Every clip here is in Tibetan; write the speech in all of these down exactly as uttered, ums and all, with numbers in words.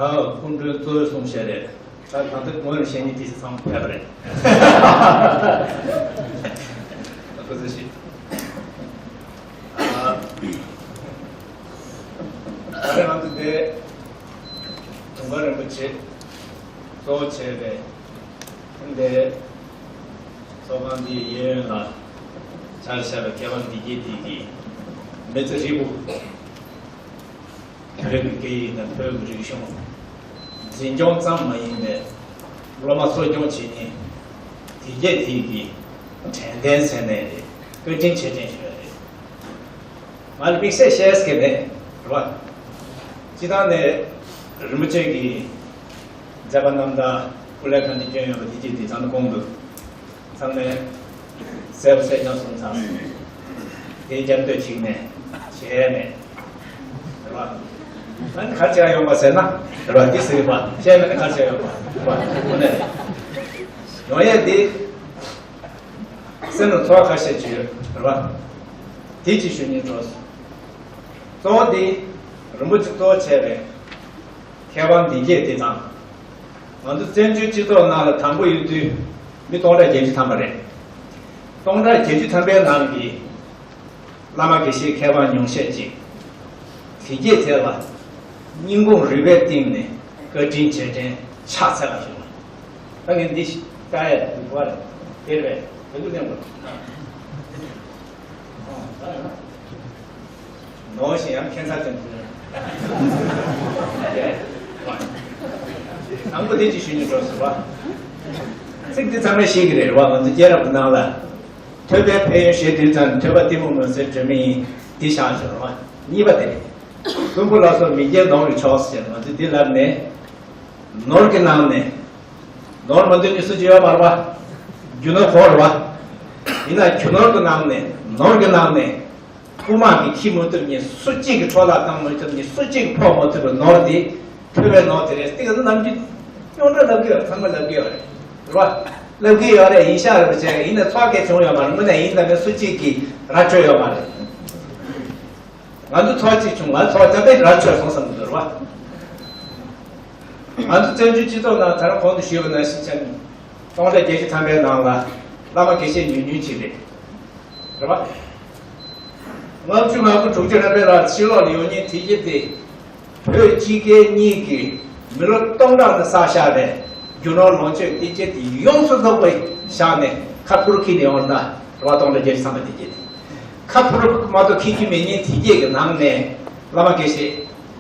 ད་སྐུ་མགྲོན་གཙོ་བོས་གསུངས་བཤད་རེད། ད་ད་ལྟ་ངོས་ནས་བཤད་མཁན་དེ་ཚང་མ་ཕེབས་པ་རེད། ཨ་ཁུ་ཚེ་ཞིག་ཨ། ད་རེས་ང་ཚོ་འདི་དུང་དཀར་རིན་པོ་ཆེ་གཙོ་བོ་བྱས་པའི་འདི་ཚོགས་ཁང་འདིའི་གཡས་གཡོན་ལ་ཆ་བཞག་པའི་མཁས་པ་འདི་གྱིས་འདི་གི་མི་ཚེ་ཧྲིལ་པོ། བོད་ཀྱི་སྐད་ཡིག་དང་བོད་ཀྱི་རིག་གཞུང་འཛིན་སྐྱོང་ཙམ་མ་ཡིན་པའི་སློབ་མ་གསོ་སྐྱོང་བྱེད་མཁན་དེ་གས་དེ་གི་དྲན་རྟེན་ཟེར་ནའི་རེད། བཀའ་དྲིན་ཆེ་དྲན་ཞུ་ཡ་རེད། ང་ལ་དམིགས་བསལ་བཤད་ས་གི་མེད་རེད་བ། སྤྱི་བཏང་ནས་རིན་པོ་ཆེ་གི་མཛད་པ་རྣམ་ཐར་སྐུ་ལས་ཁང་གིས་བསྐྱོན་ཡོད་པ་དེ་གཅིག་དེ་ཚང་མ་གོང་དུ། ཚང་མས་གསལ་པོ་གསལ་རྐྱང་གསུངས་ཚར་སོང་། དེའི་རྒྱབ་ལྟོས་གཅིག་ནས་བྱས་ནས་རེད་བ། ཨ་ནི་ག་རེ་བྱས་ཡོང་བ་ཟེར་ན་རེད་བ། འདི་ཟེར་བ་བཤད་མེད་ན་ག་རེ་བྱས་ཡོང་བ་རེད་བ། དངོས་གནས་ཡོང་ཡས་འདི་སེམས་ལ་ཚོར་བ་ཁ་ཤས་ཅིག་ཡོད་རེད་བ། དེ་ཅིག་ཞུ་སྙིང་བྲོ་སོང་། གཙོ་བོ་འདི་རིན་པོ་ཆེ་གཙོ་བོ་བྱས་པའི་མཁས་དབང་འདི་གས་དེ་དང་། ང་ཚོ་བཙན་བྱོལ་སྤྱི་ཚོགས་ནང་ལ་དང་པོ་ཡོད་དུས་མི་སྟོང་ཕྲག་བརྒྱད་ཅུ་ཐམ་པ་རེད། སྟོང་ཕྲག་བརྒྱད་ཅུ་ཐམ་པའི་ནང་གི་བླ་མ་དགེ་བཤེས་མཁས་དབང་ཉུང་ཤས་ཅིག་དེ་གས་དེ་ལ་སྙིང་ཁོང་རུས་པའི་གཏིང་ནས་བཀའ་དྲིན་རྗེས་དྲན་ཕྱག་འཚལ་ལ་ཞུ་བ། ད་ངས་འདི་ཞིག་བལྟ་ཡས་འདུག་བ་རེད། དེ་རེད་དེ་འདུག་གནས་དགོས། ནོར་ཞིག་ཡང་ཁྱད་མཚར་ཅན་དུ། དང་པོ་དེ་ཅིག་ཞུ་སྙིང་བྲོ་སོང་བ། ཚིག་འདི་ཚང་མས་ཤེས་ཀྱི་རེད་བ། ང་ཚོ་སྐྱེས་རབས་ཀྱི་ནང་ལ། ཐོས་པའི་ཕན་ཡོན་ཞེས་དུས་ཙམ་ཐོས་པ་གཏི་མུག་མུན་སེལ་སྒྲོན་མེ་ཡིན། འདི་བཞག་ཞོར་བ། གཉིས་པ་དེ་རེད། གསོན་པོ་ལ་སོགས་མི་སྐྱེ་གདོང་ལས་ཆོག་ཟེར་ང་ཚོས་འདི་ལབ་ནས། ནོར་གྱི་ནང་ནས། ནོར་མ་འདོད་ནི་སུ་ཅི་ཡོད་མ་རེད་བ། རྒྱུ་ནོར་ཁོ་རེད་བ། ཡིན་ན་རྒྱུ་ནོར་གྱི་ནང་ནས་ནོར་གྱི་ནང་ནས། རྐུ་མ་གིས་འཁྱེར་མ་ཐུབ་མཁན་སུ་གཅིག་གིས་འཕྲོ་བརླག་བཏང་མ་ཐུབ་མཁན་སུ་གཅིག་གིས་ཕོག་མ་ཐུབ་པའི་ནོར་དེ་ཐོས་པའི་ནོར་དེ་རེད། དེ་ག་ཚོད་ནམ་རྒྱུན་རྙོག་དྲ་ལབ་ཀྱི་ཡོད་རེད། ཚང་མ་ལབ་ཀྱི་ཡོད་རེད། རེད་བ། ལབ་ཀྱི་ཡོད་རེད། ཡིན་ཤག་རེད་པ། བྱས་ཡིན་ན་ཚོགས་སྐད་བྱུང་ཡོད་མ་རེད། དངོས་གནས་ཡིན་ད་མིན་སུ་གཅིག་གིས་ར་འཕྲོད་ཡོད་མ་རེད། ང་ཚོ་ཚོགས་གཅིག་བྱུང་། ང་ཚོགས་ད་དཔེ་ར་འཕྲོད་སོང་བསམ་གྱི་འདུག་རེད་བ། ང་ཚོ་བཙན་བྱོལ་སྤྱི་ཚོགས་ནང་ད་རང་གོང་དུ་ཞུས་པ་ནང་བཞིན་བྱས་ན་སྟོང་ཕྲག་བརྒྱད་ཅུ་ཐམ་པའི་ནང་ལ་བླ་མ་དགེ་བཤེས་ཉུང་ཉུང་ཅིག་རེད། རེད་བ། ལྔ་བཅུ་ང་དགུ་དྲུག་ཅུ་རེ་བའི་ར་ཕྱི་ལོགས་ལ་ཡོད་མཁན་དེ་གྱད་དེ། བོད་སྤྱི་སྒེར་གཉིས་ཀྱི་མི་ལོ་སྟོང་ཕྲག་ནས་བསགས་བཞག་པའི་རྒྱུ་ནོར་ལོངས་སྤྱོད་དེ་གྱད་དེ་ཡོངས་སུ་རྫོགས་པ་བཞག་ནས་ཁ་ཕོར་འཁྱེར་ནས་ཡོང་ན་རེད་བ། སྟོང་ཕྲག་བརྒྱད་ཅུ་ཐམ་པ་དེ་གྱད་དེ། ཁ་ཕོར་མ་གཏོགས་འཁྱེར་རྒྱུ་མེད་མཁན་དེ་གྱད་ཀྱི་ནང་ནས་བླ་མ་དགེ་བཤེས་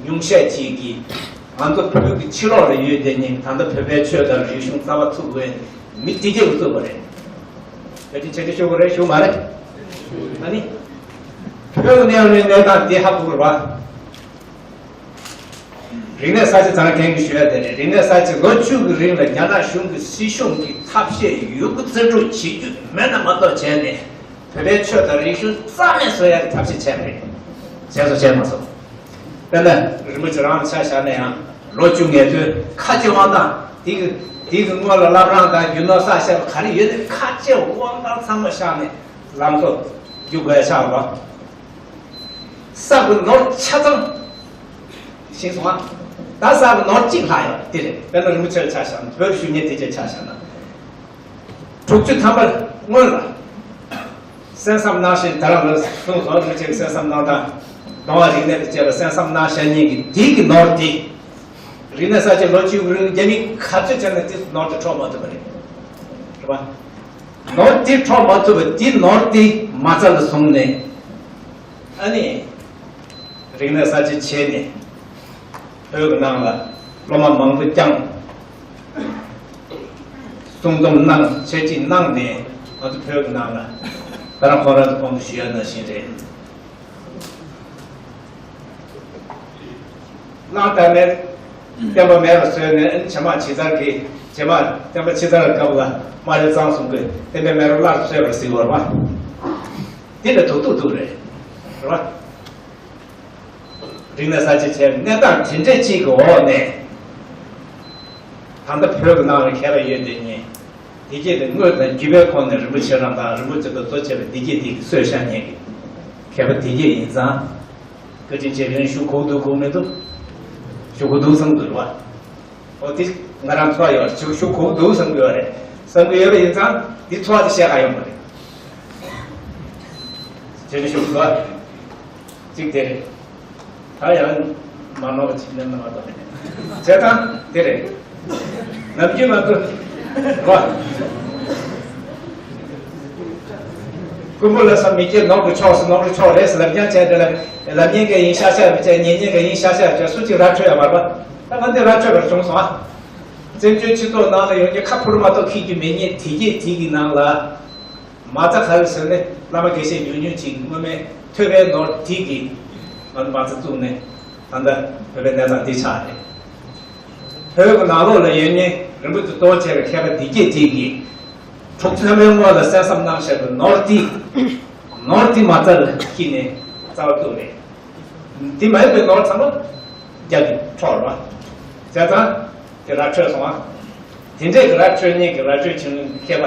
ཉུང་ཤས་ཅིག་གིས་ང་ཚོ་བོད་ཀྱི་ཕྱི་ལོགས་ལ་ཡོད་བསྡད་མཁན་ད་ལྟ་བོད་པའི་ཆོས་དང་རིག་གཞུང་རྩ་བ་ཚུགས་པའི་མི་དེ་གྱད་ཀྱིས་བཙུགས་པ་རེད། བཀའ་དྲིན་ཆེ་དྲན་ཞུ་དགོས་རེད། ཞུ་མ་རེད། ཨ་ནི། བོད་ཀྱི་གནས་བབ་གནས་སྟངས་དེ་ཧ་གོ་དགོས་རེད་བ། རིག་གནས་གསར་བརྗེ་ཚང་མཁན་གྱིས་ཞུ་ཡ་དེ་རེད། རིག་གནས་གསར་བརྗེ་ལོ་བཅུ་གི་རིང་ལ་རྒྱ་ནག་གཞུང་གི་སྲིད་གཞུང་གི་ཐབས་ཤེས་ཡོད་རྒུ་རྩལ་སྤྲུགས་བྱེད་རྒྱུ་མེད་ན་མ་གཏོགས་བྱས་ནས་བོད་པའི་ཆོས་དང་རིག་གཞུང་རྩ་མེད་བཟོ་ཡ་གི་ཐབས་ཤེས་བྱས་པ་རེད། བྱས་སོང་བྱས་མ་སོང་། དཔེར་ན་རིན་པོ་ཆེ་རང་ལ་ཆ་བཞག་ན་ཡང་ལོ་བཅུ་ངལ་རྩོལ་ཁ་ལྕེ་དབང་ཐང་དེ་གི་དེ་གི་སྔོན་ལ་བླ་བྲང་དང་རྒྱུ་ནོར་བསགས་བཞག་པ་ག་རེ་ཡོད་ན་ཁ་ལྕེ་དབང་ཐང་ཚང་མ་བཞག་ནས་ལམ་གཙོ་རྒྱུག་དགོས་ཆགས་པ། བསགས་པའི་ནོར་ཆ་ཚང་ཤེས་སོང་ཨ། ད་བསགས་པའི་ནོར་གཅིག་ལྷག་ཡོད་དེ་རེད། དཔེར་ན་རིན་པོ་ཆེ་ལ་ཆ་བཞག་ན་བོད་ཀྱི་གཞོན་སྐྱེས་དེ་ཆ་བཞག་ན། དྲུག་ཅུ་ཐམ་པ་སྔོན་ལ་གསན་བསམ་གནང་བཞིན་ད་རང་ལ་གསུངས་སོང་། རིན་པོ་ཆེ་གི་གསན་བསམ་གནང་སྟངས་གདོང་བ་རིག་གནས་དང་བཅས་པ་གསན་བསམ་གནང་བཞག་མཁན་གྱི་དེ་གི་ནོར་དེ། རིག་གནས་གསར་བརྗེ་ལོ་བཅུ་དགུ་རིང་རྒྱ་མིས་ག་ཚོད་བྱས་ན་དེ་ནོར་དེ་འཕྲོག་མ་ཐུབ་པ་རེད། རེད་པ། ནོར་དེ་འཕྲོག་མ་ཐུབ་པ་དེ་ནོར་དེ་མ་རྩ་ལ་བཟུང་ནས་ཨ་ནི་རིག་གནས་གསར་བརྗེ་བྱས་ནས་བོད་ཀྱི་ནང་ལ་སློབ་མ་མང་པོ་བསྐྱངས། གསུང་རྩོམ་གནང་། འཆད་ཁྲིད་གནང་ནས་ང་ཚོ་བོད་ཀྱི་ནང་ལ་ད་རང་ཁོང་རང་ཚོ་གོང་དུ་ཞུས་ཡ་ནང་བཞིན་རེད། གླང་དར་མས་བསྟན་པ་མེད་པར་བཟོས་ནས་བྱེ་མ་ཇི་ལྟར་གྱི་བྱེ་མ་བསྟན་པ་ཇི་ལྟར་སྐབས་ལ་དམར་རིལ་གཙང་གསུམ་གྱིས་བསྟན་པའི་མེ་རོ་སླར་གསོས་པར་གཟིགས་པར་བ། འདི་ལས་ཐུག་ཐུག་ཐུག་རེད། རེད་བ། རིག་གནས་གསར་བརྗེ་བྱས་པའི་གནས་སྟངས་དེ་འདྲ་གཅིག་གི་འོག་ནས། ད་ལྟ་བོད་ཀྱི་ནང་ལ་མཁས་པ་ཡོད་དེ་ཉིད། དེ་སྐད་དུ་དངོས་དང་བརྒྱུད་པའི་ཁོངས་ནས་རིན་པོ་ཆེ་རང་དང་རིན་པོ་ཆེ་དང་གཙོ་བྱས་པའི་དེ་སྐད་དེ་གི་གསོས་བཞག་མཁན་གྱི་མཁས་པ་དེ་སྐད་ཡིན་ཙང་། བཀའ་དྲིན་ཆེ་རིང་ཞུ་གོ་འདུག་གོ་མི་འདུག་ཞུ་གོ་འདུག་བསམ་འདུག་རེད་བ། འོ་དེ་ང་རང་ཚོར་ཡོད་ཞུ་ཞུ་དགོས་འདུག་བསམ་གྱི་ཡོད་རེད། བསམ་གྱི་ཡོད་པ་ཡིན་ཙང་འདི་ཚོར་དེ་བཤད་ག་ཡོང་གི་རེད། ཞེས་ཞུ་དགོས། གཅིག་དེ་རེད། ད་ཡང་མ་ནོར་བ་ཅིག་ནས་མ་གཏོགས། བྱས་ཙང་དེ་རེད། ནམ་རྒྱུན་མ་གཏོགས། རོ། རྐུན་པོ་ལ་བསམ་མི་སྐྱེ་ནོར་གྱི་ཕྱོགས་སུ་ནོར་གྱི་ཕྱོགས་རེད་ཟེར་ལབ་རྐྱང་བྱས་དེ་ལ་ལབ་ཉན་མཁན་ཡིན་ཤ་ཤ་བྱས་ཉན་ཉན་མཁན་ཡིན་ཤ་ཤ་བྱས་སུ་གཅིག་ར་འཕྲོད་ཡ་མ་རེད་པ། ད་ང་འདི་ར་འཕྲོད་པར་བྱུང་སོང་ཨ། བཙན་བྱོལ་སྤྱི་ཚོགས་ནང་ལ་ཡོང་རྒྱུ་ཁ་ཕུར་མ་གཏོགས་འཁྱེར་རྒྱུ་མེད་མཁན་དེ་གྱད་དེ་གི་ནང་ལ། མ་རྩ་ག་རེ་ཟེར་ནས་བླ་མ་དགེ་བཤེས་ཉུང་ཉུང་ཅིག་སྔོན་མའི་ཐོས་པའི་ནོར་དེ་གིས་ང་ཚོ་མ་རྩ་བཙུགས་ནས་ད་ལྟ་བོད་པའི་གནས་སྟངས་འདི་ཆགས་རེད། བོད་ཀྱི་ནང་ལོགས་ལ་ཡོད་མཁན་རིན་པོ་ཆེ་གཙོ་བོ་བྱས་པའི་མཁས་པ་འདི་གྱད་དེ་གིས་དྲུག་ཅུ་ཐམ་པའི་སྔོན་ལ་གསན་བསམ་གནང་བཞག་པའི་ནོར་དེ་ནོར་དེ་མ་རྩ་ལ་འཁྱེར་ནས་རྩ་བ་བཙུགས་རེད། དེ་མ་ཡིན་པའི་ནོར་ཚང་མ་རྒྱ་གི་འཕྲོག་རེད་བ། བྱས་ཙང་དེ་ར་འཕྲོད་སོང་བ། དེ་འདྲས་ཀྱི་ར་འཕྲོད་མཁན་གྱི་ར་འཕྲོད་བྱུང་མཁས་པ།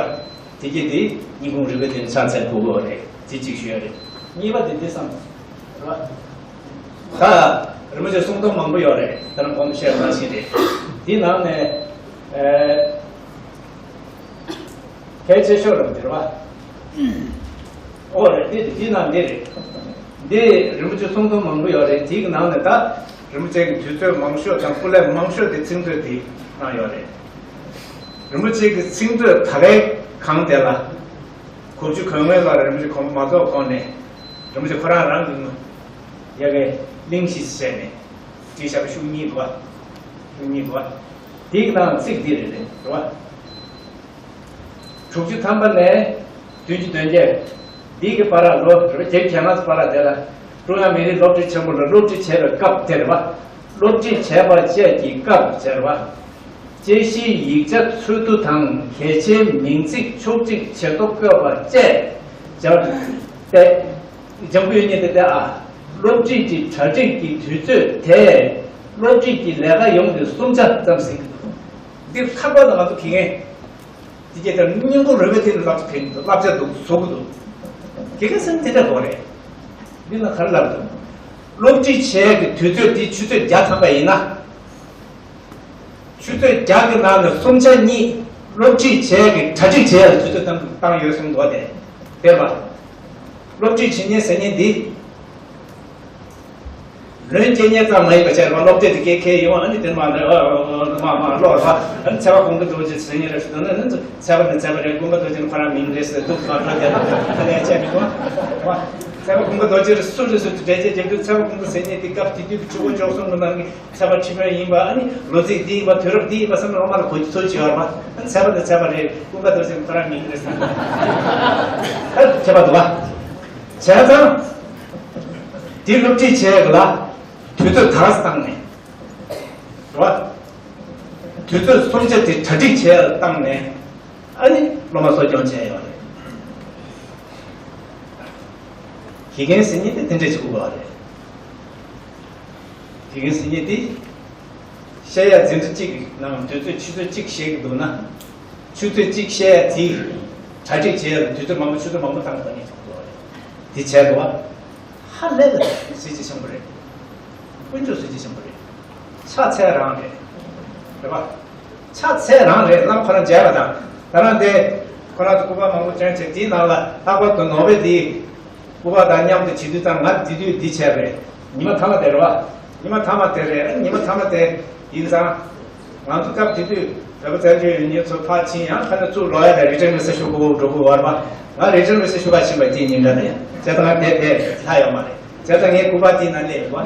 དེ་གྱད་དེ་སྙིང་ཁུང་རུས་པའི་གཏིང་ལ་ཕྱག་འཚལ་དགོས་ཀྱི་རེད། དེ་གཅིག་ཞུ་ཡ་རེད། གཉིས་པ་དེ་འདི་བསམ་རེད་བ། ད་རིན་པོ་ཆེ་གསུང་དོན་མང་པོ་ཡོད་རེད། ད་ནང་གོང་དུ་བཤད་པ་ནང་བཞིན་རེད། དེའི་ནང་ནས་ཨེ། གལ་ཆེ་ཤོས་རང་འདི་རེད་བ། ཨོ་རེད། འདི་འདི་ནང་འདི་རེད། འདི་རིན་པོ་ཆེ་གསུང་དོན་མང་པོ་ཡོད་རེད། དེའི་ནང་ནས་ད་རིན་པོ་ཆེ་གི་དུས་ཚོད་མང་ཤོས་དང་སྐུ་ལས་མང་ཤོས་དེ་ཚིག་མཛོད་འདི་ནང་ཡོད་རེད། རིན་པོ་ཆེ་གི་ཚིག་མཛོད་ད་རེས་གང་དེ་ལ་དགུ་བཅུ་གོ་ལྔའི་ལོར་རིན་པོ་ཆེ་དགོངས་པ་མ་རྫོགས་གོང་ནས་རིན་པོ་ཆེ་ཁོ་རང་རང་གི་ངོ་ཡ་གི་གླེང་གཞི་བྱས་ནས་བྲིས་བཞག་པ་ཤོག་གཉིས་འདུག་བ། ཤོག་གཉིས་འདུག་བ། དེའི་ནང་ཚིག་འདི་རེད་རེད་བ། དྲུག་ཅུ་ཐམ་པ་ནས་བདུན་ཅུ་དོན་བརྒྱད། འདི་གི་བར་ལ་ལོ་རེ་བརྒྱད་ཅུ་གྱ་ལྔ་བར་ལ་དེ་ལ་ཀྲུང་དབྱང་མི་རིགས་སློབ་ཁྲིད་ཆེན་མོ་ལ་སློབ་ཁྲིད་བྱས་པའི་སྐབས་དེ་རེད་བ། སློབ་ཁྲིད་བྱས་པ་བཅས་ཀྱི་སྐབས་དེ་རེད་བ། དཔྱད་གཞིའི་ཡིག་ཆ་འཚོལ་བསྡུ་དང་གལ་ཆེའི་མིང་ཚིག་ཕྱོགས་སྒྲིག་བྱེད་ཐོ་བཀོད་པ་བཅས་སྦྱར་ཏེ། སྦྱང་དགོས་ཉེན་དེ་ལྟ་ཨ། སློབ་ཁྲིད་ཀྱི་གྲ་སྒྲིག་གི་དུས་ཚོད་དེ་སློབ་ཁྲིད་ཀྱི་ལས་ཀ་ཡོངས་ཀྱི་གསུམ་ཆ་ཙམ་ཟིན་གྱི་འདུག་འདི་ལྷག་པར་དུ་ང་ཚོ་དགེ་རྒན་དེ་གྱད་དེ་སྙིང་པོ་རུས་པའི་གཏིང་ནས་བསླབ་བྱ་ཕན་གྱི་འདུག་བསླབ་བྱ་འདུག་བཟོ་གི་འདུག་དགེ་རྒན་ཟེར་ན་དེ་འདྲ་དགོས་རེད། འདི་ན་ག་རེ་ལབ་འདུག་སློབ་ཁྲིད་བྱེད་ཀྱི་དུས་ཚོད་འདི་ཆུ་ཚོད་བརྒྱ་ཐམ་པ་ཡིན་ན། ཆུ་ཚོད་བརྒྱ་གི་ནང་ནས་གསུམ་ཆ་གཉིས་སློབ་ཁྲིད་བྱས་ཀྱི་གྲ་སྒྲིག་བྱས་ལ་ཆུ་ཚོད་བཏང་བཏང་ཡོད་གསུངས་འདུག་སྟེ། དེ་བ། སློབ་ཁྲིད་བྱེད་མཁན་ཟེར་མཁན་འདི། ལོན་སྐྱེལ་མཁན་ཙམ་མ་ཡིན་པ་བྱས་རོགས་སློབ་དེབ་དེ་སྐད་འཁེལ་ཡོང་ཨ་ནི་དེ་མ་ནི་ཨ་ཨ་ཨ་མ་མ་ཀློག་ར་ཨ་ནི་ཚེ་དཔག་ཀུན་དགའ་རྡོ་རྗེ་ཟེར་མཁན་རེད་ཟེར་ན་ནི་ཚེ་དཔག་ནི་ཚེ་དཔག་རེད། ཀུན་དགའ་རྡོ་རྗེ་ནི་ཁོ་རང་མིང་རེད་ཟེར་འདུག་མ་འགྲོ་དེ་ལ་ཁ་ལས་བྱས་མི་འདུག་བ། ཚེ་དཔག་ཀུན་དགའ་རྡོ་རྗེ་རེད། སུ་རེད་སུ་དེ་འགྲེལ་བྱེད་རྒྱབ་དུས་ཚེ་དཔག་ཀུན་དགའ་ཟེར་མཁན་དེ་སྐབས་དེ་དུས་ཀྱི་ཆུ་འགོ་འཇོག་སོང་གི་ནང་གི་ཚེ་དཔག་ཁྲི་དཔོན་ཡིན་པ། ཨ་ནི་ལོ་ཚིགས་འདི་ཡིན་པ་དུས་རབས་འདི་ཡིན་པ་བསམ་བློ་མ་ལ་གོ་རྒྱུ་ཚོད་ཅིག་ཡོད་རེད་པ། ཨ་ནི་ཚེ་དཔག་དང་ཚེ་དཔག་རེད། ཀུན་དགའ་རྡོ་རྗེ་ཁོ་རང་མིང་རེད་ཟེར། ཨ་ཁྱད་པར་འདུག་པ། བྱས་ཙང་འདི་སློབ་ཁྲིད་བྱས་ཡག་ལ་དུས་ཚོད་ག་རེ་བཏང་ནས་རེད་པ། དུས་ཚོད་གསུམ་ཆ་དེ་གྲ་སྒྲིག་བྱས་ཡག་བཏང་ནས་ཨ་ནི་སློབ་མ་གསོ་སྐྱོང་བྱས་ཡོད་རེད། དགེ་རྒན་ཟེར་མཁན་དེ་དེ་འདྲ་ཞིག་དགོས་པ་རེད། དགེ་རྒན་ཟེར་མཁན་དེ། བཤད་ཡ་འཛིན་གྲྭ་གཅིག་གི་ནང་དུས་ཚོད་ཆུ་ཚོད་གཅིག་བཤད་ཀྱི་འདུག་ན། ཆུ་ཚོད་གཅིག་བཤད་ཡ་དེ་གྲ་སྒྲིག་བྱེད་ཡ་ལ་དུས་ཚོད་མང་པོ་ཆུ་ཚོད་མང་པོ་བཏང་དགོས་ནི་ཆགས་འདུག་དེ་བྱས་འདུག་བ། ཧ་ལས་ལ་གཟི་བརྗིད་ཆེན་པོ་རེད། དཀོན་མཆོག་གཟི་བརྗིད་ཆེན་པོ་རེད། ཕྱག་འཚལ་རང་རེད། རེད་པ། ཕྱག་འཚལ་རང་རེད། བླ་མ་ཁོ་རང་མཇལ་བ་དང་ད་རང་དེ་ཁོ་རང་ཚོ་སྐུ་པར་མང་པོ་བྱོན་བྱས་དེའི་ནང་ལ་ལྷག་པར་དུ་ནོ་བེལ་དེ། སྐུ་པར་དང་མཉམ་དུ་བྱེད་དུས་ཙམ་ང་འདི་དུས་འདི་བྱས་པ་རེད། ཉི་མ་མཐའ་མ་དེ་རེད་བ། ཉི་མ་མཐའ་མ་དེ་རེད། ཨ་ཉི་མ་མཐའ་མ་དེ་ཡིན་ཙང་། ང་ཚོ་སྐབས་དེ་དུས་བོད་པ་བཙན་བྱོལ་ཡུལ་མི་ཚོ་ཕར་ཕྱིན་ཡང་ཁ་ན་ཚུར་ལོག་ཡ་ལ་རི་ཀྲན་མི་སེ་ཞུ་དགོས་འགྲོ་དགོས་བར་བ། ང་རི་ཀྲན་མི་སེ་ཞུ་ག་ཕྱིན་པ་དེའི་ཉིན་འདྲ་དེ་ཡང་བྱས་ཙང་ང་དེ་དེ་ལྷག་ཡོད་མ་རེད། བྱས་ཙང་ངའི་སྐུ་པར་དེའི་ནང་སླེབས་ཡོད་བ།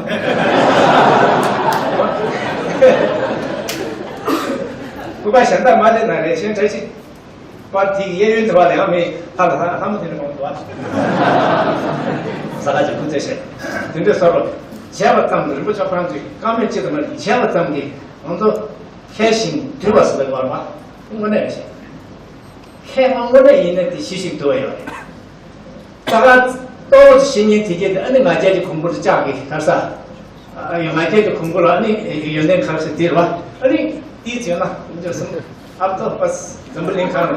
སྐུ་པར་གཞན་དག་མ་སླེབས་ན་རེད། གཞན་གྲས་ཤིག་པར་དེ་གཡས་གཡོན་དེ་བ་ལ་ཡང་མི་ལྷ་ལ་ལྷ་ལྷ་མོ་དེ་འདྲ་མང་པོ་འདུག་ཨ། ས་ག་ཅིག་སྐུ་ཚེ་ཤེས། དེ་འདྲའི་བཟོ་འདྲ་བྱས་པ་ཙམ་དུ་རིན་པོ་ཆེ་ཁོ་རང་ཚོས་བཀའ་མོལ་ཅི་ཙམ་བྱས་པ་ཙམ་གྱིས་ང་ཚོ་མཁས་ཤིང་དུལ་བ་ཟེར་བའི་བར་བ་དངོས་གནས་རེད་ཤག་མཁས་པ་དངོས་གནས་ཡིན་ན་དེ་ཞི་ཞིང་དུལ་བ་ཡོད་རེད། ད་ག་ཏོག་ཙམ་ཤེས་མཁན་དེ་གྱད་དེ་ཨ་ནི་ང་རྒྱལ་གྱི་གོང་བུར་བཅག་གི་གར་ས། ང་རྒྱལ་གྱི་གོང་བུ་ལ་ཨ་ནི་ཡོན་ཏན་གར་ས་དེ་རེད་བ། ཨ་ནི་དེའི་རྗེས་ན་འཇོག་སོང་། ཨ་ཏོ་པ་འཛམ་བུ་གླིང་ཁང་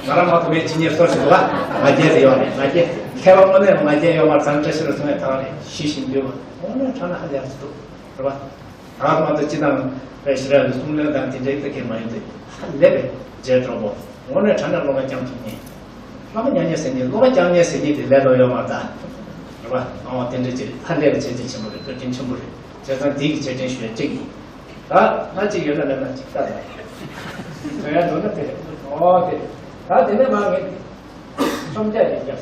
ང་རང་མ་གཏོགས་མེད་ཇི་ནི་སོར་ཞིག་འདུག་བ། ང་རྒྱལ་དེ་ཡོད་རེད། ང་རྒྱལ་མཁས་པ་དངོས་གནས་ང་རྒྱལ་ཡོད་མ་རེད། བཟང་བཀྲ་ཤིས་རུ་སོང་བའི་ཐང་རེད། ཞི་ཞིང་དུལ་བ་དངོས་གནས་དྲང་གནས་ཧ་ལས་ཡག་ཅིག་འདུག་རེད་བ། ད་མ་གཏོགས་སྤྱི་བཏང་པའི་ཞི་ར་ལ་གསུང་ལན་དང་དེ་འདྲའི་ལྟ་གི་མ་ཡིན་ཏེ། ཧ་ལས་པའི་རྗེས་གྲོགས་པོ། དངོས་གནས་དྲང་གནས་སློབ་མ་སྐྱོང་ཐུབ་མཁན། བླ་མ་མྱ་ངན་ཟེར་མཁན། སློབ་མ་སྐྱོང་མཁན་ཟེར་མཁན་དེ་ལས་སླ་པོ་ཡོད་མ་རེད་ད། རེད་པ། ཨོ་དེ་འདྲ་ཅིག་ཧ་ལས་པའི་བྱས་རྗེས་ཆེན་པོ་རེད། བཀའ་དྲིན་ཆེན་པོ་རེད། བྱས་ཙང་དེ་གི་བྱས་རྗེས་ཞུ་ཡ་གཅིག་ཡིན། ད་ང་གཅིག་ཡོད་ན་མེད་ན་གཅིག་ལྟ་དང་། དོན་ཡ་འདུག་ན་དེ་རེད། ཨོ་དེ་རེད། ད་དེ་ནས་མ་ངས་འདི་ཆོམ་རྒྱག་ཡིན་རྒྱག་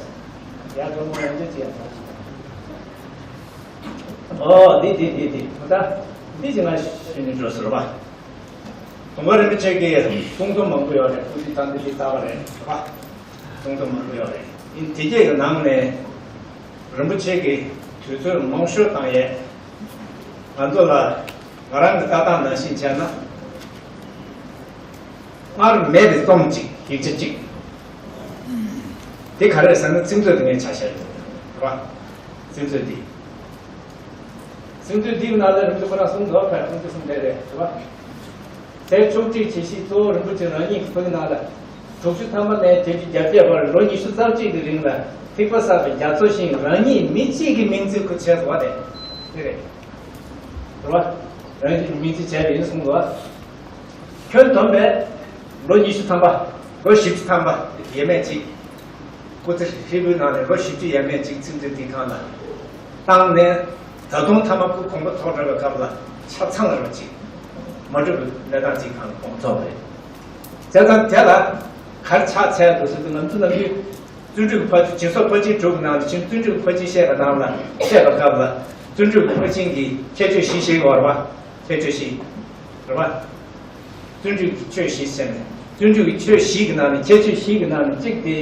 ཡ་དོན་མོ་ཡང་ཅི་ཅི་ཡང་ད་ཅི། ཨོ་འདི་འདི་འདི་འདི་ད་འདི་ཅི་ང་ཤེས་ནས་འགྲོ་ཟེར་བ། དུང་དཀར་རིན་པོ་ཆེ་གི་གསུང་རྩོམ་མང་པོ་ཡོད་རེད། སྐུ་ཚེ་ད་འདི་ཅི་ལྟ་བ་རེད་བ། གསུང་རྩོམ་མང་པོ་ཡོད་རེད། ཡིན་དེ་གས་ཀྱི་ནང་ནས་རིན་པོ་ཆེ་གི་དུས་ཚོད་མང་ཤོས་བཏང་ཡས། ང་ཚོ་ལ་ང་རང་གི་ལྟ་སྟངས་ནང་བཞིན་བྱས་ན། སྔར་མེད་པའི་རྩོམ་གཅིག་ཡིག་ཆ་གཅིག་དེ་ག་རེ་ཟེར་ན་ཚིག་མཛོད་དེ་ངས་ཆ་བཞག་ཡོད་རེད་བ། ཚིག་མཛོད་འདི། ཚིག་མཛོད་འདིའི་ནང་ལ་རིན་པོ་ཆེ་ཁོ་རང་གསུངས་འདུག་བ། ཁོ་རང་གསུངས་འདུག་རེད་བ། དེ་ཕྱོགས་སྒྲིག་བྱེད་གཞི་གཙོ་བོ་རིན་པོ་ཆེ་རང་ཉིད་ཀྱི་ཁོ་ན་ལ། དྲུག་ཅུ་ཐམ་པ་ནས་བརྒྱད་ཅུ་གྱ་བརྒྱད་བར་ལོ་ཉི་ཤུ་རྩ་གཅིག་གི་རིང་ལ་ཐེག་པ་བསགས་པའི་རྒྱ་མཚོ་ཞིང་རང་ཉིད་མི་གཅིག་གི་མིང་ཚིག་ཁོ་བྱས་འདུག་བ། དེ་དེ་རེད། རེད་བ། རང་ཉིད་མིང་ཚིག་བྱས་པ་ཡིན་གསུངས་འདུག་བ། ཁྱོན་བསྡོམས་པས་ལོ་ཉི་ཤུ་ཐམ་པ། ལོ་བཞི་བཅུ་ཐམ་པ་ཡས་མས་གཅིག་སྐུ་ཚེ་ཧྲིལ་པོའི་ནང་ནས་ལོ་བཞི་བཅུ་ཡས་མས་གཅིག་ཚིག་མཛོད་འདིའི་སྒང་ལ་བཏང་ནས། ད་དུང་མཐའ་མ་སྐུ་གོང་མ་ཐོག་འགྲོ་བའི་སྐབས་ལ་ཆ་ཚང་བ་ཅིག་མ་གྲུབ་པའི་གནས་སྟངས་ཅིག་སྒང་ལ་སྐུ་གོང་མ་ཐོག་རེད། བྱས་ཙང་དེ་ལ་ག་རེ་ཆགས་ཚར་འདུག་ཟེར་དུས། ང་ཚོ་ནམ་རྒྱུན་བརྩོན་འགྲུས་ཀྱི་ཕར་ཕྱིན། སྦྱིན་སོགས་ཕར་ཕྱིན་དྲུག་གི་ནང་ནས་ཕྱིན། བརྩོན་འགྲུས་ཀྱི་ཕར་ཕྱིན་བཤད་པའི་ནང་ལ། བཤད་པའི་སྐབས་ལ་བརྩོན་འགྲུས་ཀྱི་ཕར་ཕྱིན་གྱི་ཁྱད་ཆོས་བཞི་ཞིག་ཡོད་རེད་བ། ཁྱད་ཆོས་བཞི་རེད་བ། བརྩོན་འགྲུས་ཀྱི་ཆོས་བཞི་ཟེར་ནས། བརྩོན་འགྲུས་ཀྱི་ཆོས་བཞི་གི་ནང་ནས། ཁྱད་ཆོས་བཞི་གི་ནང་ནས་གཅིག་དེ།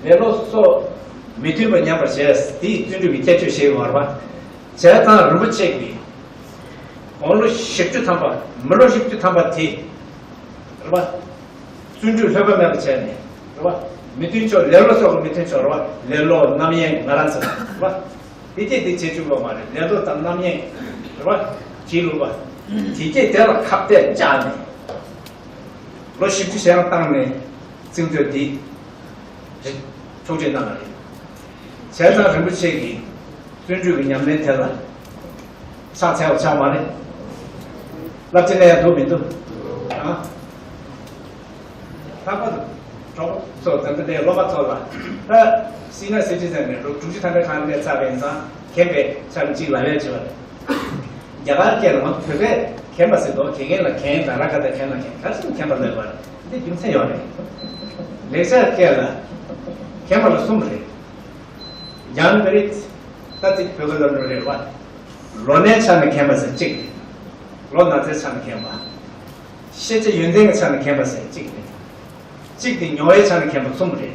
ལེ་ལོ་སོགས་མི་མཐུན་པ་ཉམས་པར་བྱས། དེ་བརྩོན་འགྲུས་ཀྱི་ཁྱད་ཆོས་ཞིག་ཡོད་རེད་བ། བྱས་ཙང་རིན་པོ་ཆེ་གིས་དགུང་ལོ་བཞི་བཅུ་ཐམ་པ། མི་ལོ་བཞི་བཅུ་ཐམ་པ་དེ་རེད་བ། བརྩོན་འགྲུས་ལྷོད་པ་མེད་པ་བྱས་ནས་རེད་བ། མི་མཐུན་ཕྱོགས། ལེ་ལོ་སོགས་ཀྱི་མི་མཐུན་ཕྱོགས་རེད་བ། ལེ་ལོ། རྣམ་གཡེང་། ང་རང་ཚོ་རེད་བ། དེ་སྐད་དེ་བྱེད་བཅུག་པ་མ་རེད། ལེ་ལོ་དང་རྣམ་གཡེང་རེད་བ། བྱེད་ལུགས་པ། དེ་སྐད་དེ་ལ་ཁ་གཏད་བཅག་ནས་ལོ་བཞི་བཅུ་ཞེ་ལྔ་བཏང་ནས་ཚིག་མཛོད་འདི་རེད། ཐུགས་རྗེ་གནང་བ་རེད། བྱས་ཙང་རིན་པོ་ཆེ་གིས་བརྩོན་འགྲུས་ཀྱི་ཉམས་ལེན་དེ་ལ་ཕྱག་འཚལ་བ་ཆགས་མ་རེད། རླབས་ཆེན་ལ་ཡང་འདུག་མི་འདུག་ཨ། ལྷག་པར་དུ་གྲོགས་པོ་ཚོ། ད་ལྟ་དེ་སློབ་མ་ཚོ་ལ། ད་སི་ནི་ཡར་སི་ཊི་ཟེན་ནས་ལོ་དྲུག་ཅུ་ཐམ་པའི་སྒང་སླེབས་ཚར་བ་ཡིན་ཙང་། མཁྱེན་པའི་ཆ་ནས་གཅིག་ལབ་ཡ་བྱེད་པ་རེད། རྒྱ་གར་སྐད་ལ་ང་ཚོ་བོད་པས་མཁྱེན་པ་ཟེར་དོ། མཁྱེན་མཁན་ལ་མཁྱེན་དང་། ར་ག་བཏགས་མཁྱེན་ལ་མཁྱེན། ག་རེ་ཟེར་ན་མཁྱེན་པ་ལབ་པ་རེད། འདི་རྒྱུ་མཚན་ཡོད་རེད། ལེགས་སྦྱར་སྐད་ལ་མཁྱེན་པ་ལ་གསུམ་རེད། ཡང་པེ་རིག་ད་ཅིག་བོད་སྐད་ལ་འགྲོ་རེད་བ། ལོ་ནའི་ཆ་ནས་མཁྱེན་པ་ཟེར་གཅིག་རེད། ལོ་ན་ཚའི་ཆ་ནས་མཁྱེན་པ། ཤེས་བྱ་ཡོན་ཏན་གྱི་ཆ་ནས་མཁྱེན་པ་ཟེར་གཅིག་རེད། གཅིག་དེ་མྱོང་བའི་ཆ་ནས་མཁྱེན་པ་གསུམ་རེད།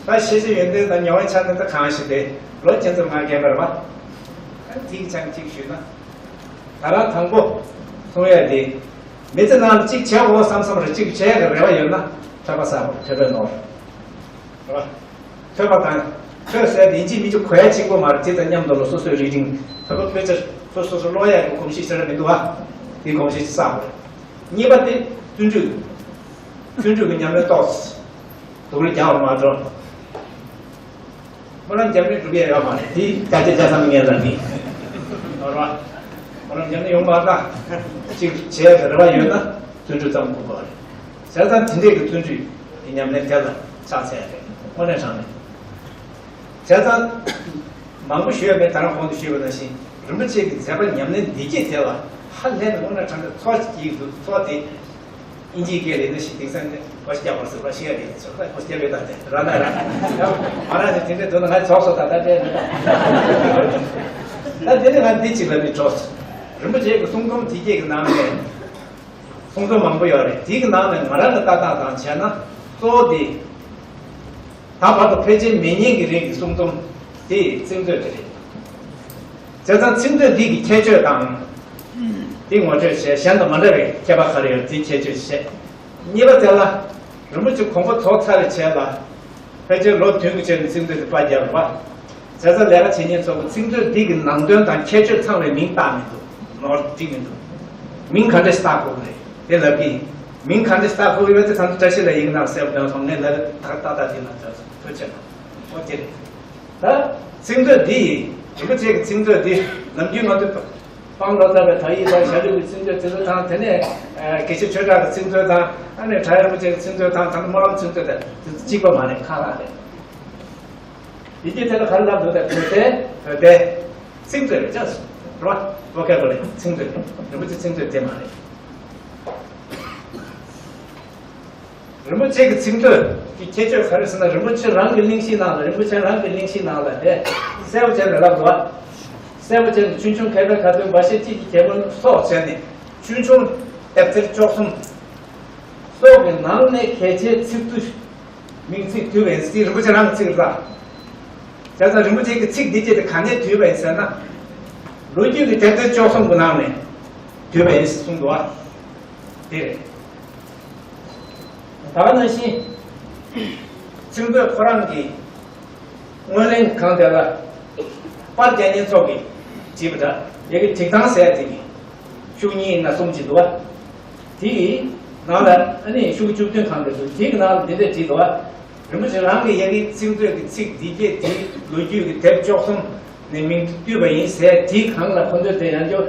ད་ཤེས་བྱ་ཡོན་ཏན་དང་མྱོང་བའི་ཆ་ནས་ད་གང་ཞིག་དེ་ལོ་ཁྱེད་ཚོར་ང་རྒན་པ་རེད་བ། ད་དེའི་ཆ་ནས་གཅིག་ཞུས་ན། ད་རང་དང་པོ་གསུང་ཡ་དེ། མི་ཚེ་ནང་ལ་གཅིག་བྱེད་དགོས་བསམ་བསམ་རེད། གཅིག་བྱེད་ཡ་གི་རེ་བ་ཡོད་ན་ཐོས་པ་བསགས་དགོས། ཐོས་པའི་ནོར་རེད་བ། ཐོས་པ་དང་། ཐོས་ཟེར་དེ་ཡིན་གཅིག་མིན་གཅིག་གོ་ཡ་གཅིག་པོ་མ་རེད། དེ་དང་མཉམ་དུ་ལ་སོ་སོའི་རིག་གཞུང་། ད་ག་ཕལ་ཆེར་སོ་སོ་སོ་ཀློག་ཡ་གི་གོམས་གཤིས་ཟེར་ཡ་མི་འདུག་བ། དེ་གོམས་གཤིས་བསགས་དགོས། གཉིས་པ་དེ་བརྩོན་འགྲུས། བརྩོན་འགྲུས་ཀྱི་ཉམས་ལེན་ཏོག་ཙམ་སྡུག་རུ་རྒྱག་པ་མ་གཏོགས། སྨོན་ལམ་རྒྱབ་ནས་སྒྲུབ་ཡ་ཡོད་མ་རེད། དེ་བརྒྱ་ཆ་བརྒྱ་ཙམ་ངས་ལབ་ནི་རེད་བ། སྨོན་ལམ་རྒྱབ་ནས་ཡོང་མ་རེད། ད་གཅིག་བྱས་རེ་བ་ཡོད་ན་བརྩོན་འགྲུས་ཙམ་དགོས་པ་རེད། བྱས་ཙང་དེ་འདྲས་ཀྱི་བརྩོན་འགྲུས་ཀྱི་ཉམས་ལེན་དེ་ལ་ཕྱག་འཚལ་ཡ་རེད། དངོས་གནས་དྲང་གནས། བྱས་ཙང་མང་པོ་ཞུ་ཡ་མེད། ད་རང་གོང་དུ་ཞུས་པ་ནང་བཞིན་རིན་པོ་ཆེ་གི་མཛད་པ་ཉམས་ལེན་འདི་སྐད་དེ་ལ་ཧ་ལས་ནས་དངོས་གནས་དྲང་གནས་ཚོར་སྐྱེ་གི་འདུག་ཚོར་དེ། ཨིན་ཇིའི་སྐད་ལ་ཡིན་ན་ཞིག་དེང་སང་ནི་ཕོ་སྐྱ་བར་སོ་ར་ཤི་ཡ་རེད་ཟེར། ཕོ་སྐྱ་བའི་ད་དེ་ར་ན་ར་ཡང་མ་ར་ནི་དེ་འདྲའི་འདུག་ན་ང་ཚོགས་སོ་ད་ད་དེ་ད་དེ་ནི་ང་འདི་གཅིག་ལ་ནི་གྲོགས། རིན་པོ་ཆེ་གི་གསུང་རྩོམ་དེ་སྐད་ཀྱི་ནང་ནས་གསུང་རྩོམ་མང་པོ་ཡོད་རེད། དེ་གི་ནང་ནས་ང་རང་གི་ལྟ་སྟངས་དང་བྱས་ན་གཙོ་བོ་དེ། ད་བར་དུ་ཕལ་ཆེར་མེད་མཁན་གྱི་རིགས་ཀྱི་གསུང་རྩོམ་དེ་ཚིག་མཛོད་དེ་རེད། བྱས་ཙང་ཚིག་མཛོད་འདི་གི་ཁྱད་ཆོས་དང་། དེ་ངོ་སྤྲོད་བྱས། གཞན་དང་མ་འདྲ་བའི་ཁྱད་པར་ག་རེ་ཡོད། དེའི་ཁྱད་ཆོས་བཤད། གཉིས་པ་དེ་ལ་རིན་པོ་ཆེ་དགོངས་པ་རྫོགས་ཚར་བའི་རྗེས་ལ་ཕལ་ཆེར་ལོ་བདུན་གྱི་རྗེས་ནས་ཚིག་མཛོད་དེ་པར་བརྒྱབ་པ། བྱས་ཙང་ལས་ཀ་བྱེད་མཁན་ཚོ་གི་ཚིག་མཛོད་འདི་གི་ནང་དོན་དང་ཁྱད་ཆོས་ཚང་བའི་མིང་བཏགས་མི་འདུག་ནོར་བྲིས་མི་འདུག་མིང་ག་འདྲ་ཞིག་བཏགས་དགོས་ཀྱི་རེད་དེ་ལབ་ཀྱི་ཡིན། མིང་ག་འདྲ་ཞིག་བཏགས་དགོས་ཀྱི་ཡོད་དེ་ད་ཚོ་བཀྲ་ཤིས་ལ་ཡི་གེ་ནང་གསལ་པོ་འདོན་སོང་། ངས་ལབ་ད་ད་ད་དེ་ནང་འདོན་སོང་། ཐུགས་རྗེ་གནང་། ཨོ་དེ་རེད། ད་ཚིག་མཛོད་འདི་ཡིན། རིན་པོ་ཆེ་གི་ཚིག་མཛོད་འདི་ནམ་རྒྱུན་ང་ཚོ་ དབང་ལོ་ཙཱ་བའི་དག་ཡིག་དང་། ཞྭ་ལུས་ཀྱི་ཚིག་མཛོད་དེ་ཚོ་དང་། དེ་ནས་ཨ་དགེ་བཤེས་ཆོས་གྲགས་ཀྱི་ཚིག་མཛོད་དང་། ཨ་ནི་གྲྭ་ཡང་རིན་པོ་ཆེ་གི་ཚིག་མཛོད་དང་། ད་ནི་སྨོན་ལམ་ཚིག་མཛོད་དང་། དེ་ཚོ་གཅིག་པ་མ་རེད། ཁག་ཁག་རེད། ཡི་གེ་དེ་ལ་ག་རེ་ལབ་འདུག་ད། བོད་པའི་བོད་པའི་ཚིག་མཛོད་རེད་ཅག་རེད་བ། ཝོ་ཁེ་བྷ་ལ་རི་ཚིག་མཛོད་རེད། རིན་པོ་ཆེ་ཚིག་མཛོད་དེ་མ་རེད། རིན་པོ་ཆེ་གི་ཚིག་མཛོད་ཀྱི་ཁྱད་ཆོས་ག་རེ་ཟེར་ན། རིན་པོ་ཆེ་རང་གི་གླེང་གཞིའི་ནང་ལ། རིན་པོ་ཆེ་རང་གི་གླེང་གཞིའི་ནང་ལ་དེ་གསལ་པོ་བྱས་ནས་ལབ་འདུག་བ། གསལ་པོ་བྱས་ནས། ཆུང་ཆུང་མཁས་པའི་ཁ་ཏོན། འབའ་ཞིག་གཅིག་གི་གྱེར་འདོན་སོགས་བྱས་ནས། ཆུང་ཆུང་དེབ་ཐེར་བཅུ་གསུམ་སོགས་ཀྱི་ནང་ནས་གལ་ཆེའི་ཚིག་ཏུ་མིང་ཚིག་བསྡུས་པ་ཡིན་ཟེར། རིན་པོ་ཆེ་རང་གི་ཚིག་རེད་ད། བྱས་ཙང་རིན་པོ་ཆེ་གི་ཚིག་འདི་གཅིག་དེ་ག་ནས་བསྡུས་པ་ཡིན་ཟེར་ན། ལོ་རྒྱུས་ཀྱི་དེབ་ཐེར་བཅུ་གསུམ་གྱི་ནང་ནས་བསྡུས་པ་ཡིན་གསུངས་འདུག་བ། དེ་རེད། ད་ག་ནང་བཞིན་ཚིག་མཛོད་ཁོ་རང་གི་སྔོན་གླེང་སྒང་དེ་ལ་པར་རྒྱག་མཁན་ཚོ་གིས་བྲིས་པ་འདྲ། ཡ་གི་སྒྲིག་སྟངས་ཟེར་ཡ་དེ་གི་ཤོག་གཉིས་ཡིན་ན་གསུམ་ཅིག་འདུག་བ། དེ་གི་ནང་ལ་ཨ་ནི་ཤོག་བཅུ་བདུན་གང་འདྲ་འདུག། དེ་གི་ནང་ལ་འདི་འདྲ་བྲིས་འདུག་བ། རིན་པོ་ཆེ་རང་གི་ཡ་གི་ཚིག་མཛོད་ཀྱི་ཚིག་འདི་སྐད་དེ་ལོ་རྒྱུས་ཀྱི་དེབ་བཅུ་གསུམ་ནས་མིང་བཏུས་པ་ཡིན་ཟེར། དེའི་སྒང་ལ་ཁོ་ཚོས་དེ་ཡང་ཅོ་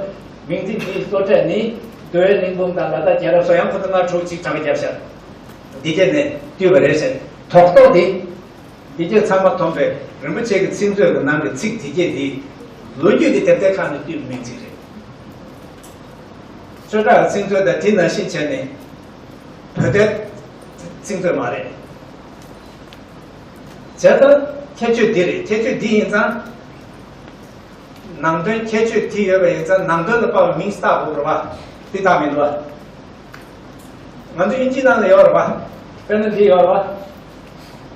མིང་ཚིག་འདིའི་སོ་ཕྲད་ནི་འདུལ་བའི་གླིང་འབུམ་དང་ལ་དྭགས་རྒྱལ་རབས་སོགས། ཡང་ཁོ་ཚོ་ལྔ་དྲུག་ཅིག་གྲངས་ཀ་བརྒྱབ་ཤག། འདི་སྐད་ནས་བཏུས་པ་རེད་ཟེར། རྡོག་རྡོག་དེ། འདི་སྐད་ཚང་མ་མཐོང་པས། རིན་པོ་ཆེ་གི་ཚིག་མཛོད་ཀྱི་ནང་གི་ཚིག་འདི་སྐད་འདི་ལོ་རྒྱུས་ཀྱི་དེབ་ཐེར་ཁག་ནས་བཏུས་པའི་མིང་ཚིག་རེད། ཆོས་གྲགས་ཀྱི་ཚིག་མཛོད་དང་དེ་ནང་བཞིན་བྱས་ནས་བོད་དེབ་ཚིག་མཛོད་མ་རེད། བྱས་ཙང་ཁྱད་ཆོས་འདི་རེད། ཁྱད་ཆོས་འདི་ཡིན་ཙང་། ནང་དོན་ཁྱད་ཆོས་འདི་ཡོད་པ་ཡིན་ཙང་། ནང་དོན་ལ་དཔག་པའི་མིང་བཏགས་དགོས་རེད་བ། འདི་བཏགས་མི་འདུག་བ། ང་ཚོ་དབྱིན་ཇིའི་ནང་ལ་ཡོད་རེད་བ། དཔེར་ན་འདི་ཡོད་རེད་བ།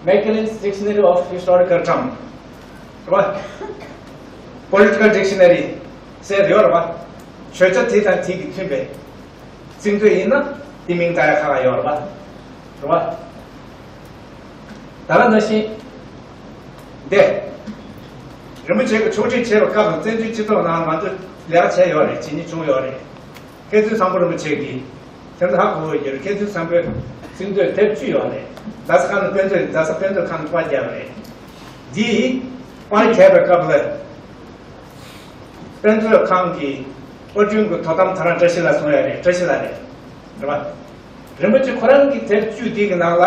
Macmillan's Dictionary of Historical Terms རེད་བ། Political Dictionary ཟེར་ཡོད་རེད་བ། བརྗོད་བྱ་དེ་དང་དེ་གི་མཐུན་པའི་ཚིག་མཛོད་ཡིན་ན་དེ་མིང་བཏགས་ཡ་ཁག་ཁག་ཡོད་རེད་བ། རེད་བ། ད་ག་ནང་བཞིན་འདི་རིན་པོ་ཆེ་གིས་ཕྱོགས་སྒྲིག་བྱས་པའི་སྐབས་སུ་བཙན་བྱོལ་སྤྱི་ཚོགས་ནང་ང་ཚོ་ལས་ཀ་བྱས་ཡོད་རེད། བྱེད་མྱོང་བྱུང་ཡོད་རེད། མཁས་བཙུན་བཟང་པོ་རིན་པོ་ཆེ་གིས་དེ་ཚོ་ཧ་གོ་གི་ཡོད་རེད། མཁས་བཙུན་བཟང་པོའི་ཚིག་མཛོད་དེབ་བཅུ་ཡོད་རེད། རྡ་ས་ཁང་དང་དཔེ་མཛོད། རྡ་ས་དཔེ་མཛོད་ཁང་དུ་པར་བརྒྱབ་རེད། འདི་པར་བརྒྱབ་པའི་སྐབས་ལ་དཔེ་མཛོད་ཁང་གི་པར་སྐྲུན་གྱི་དོ་དམ་ད་རང་བཀྲ་ཤིས་ལགས་གསུང་ཡ་རེད། བཀྲ་ཤིས་ལགས་རེད། རེད་བ། རིན་པོ་ཆེ་ཁོ་རང་གི་དེབ་བཅུ་འདི་གི་ནང་ལ།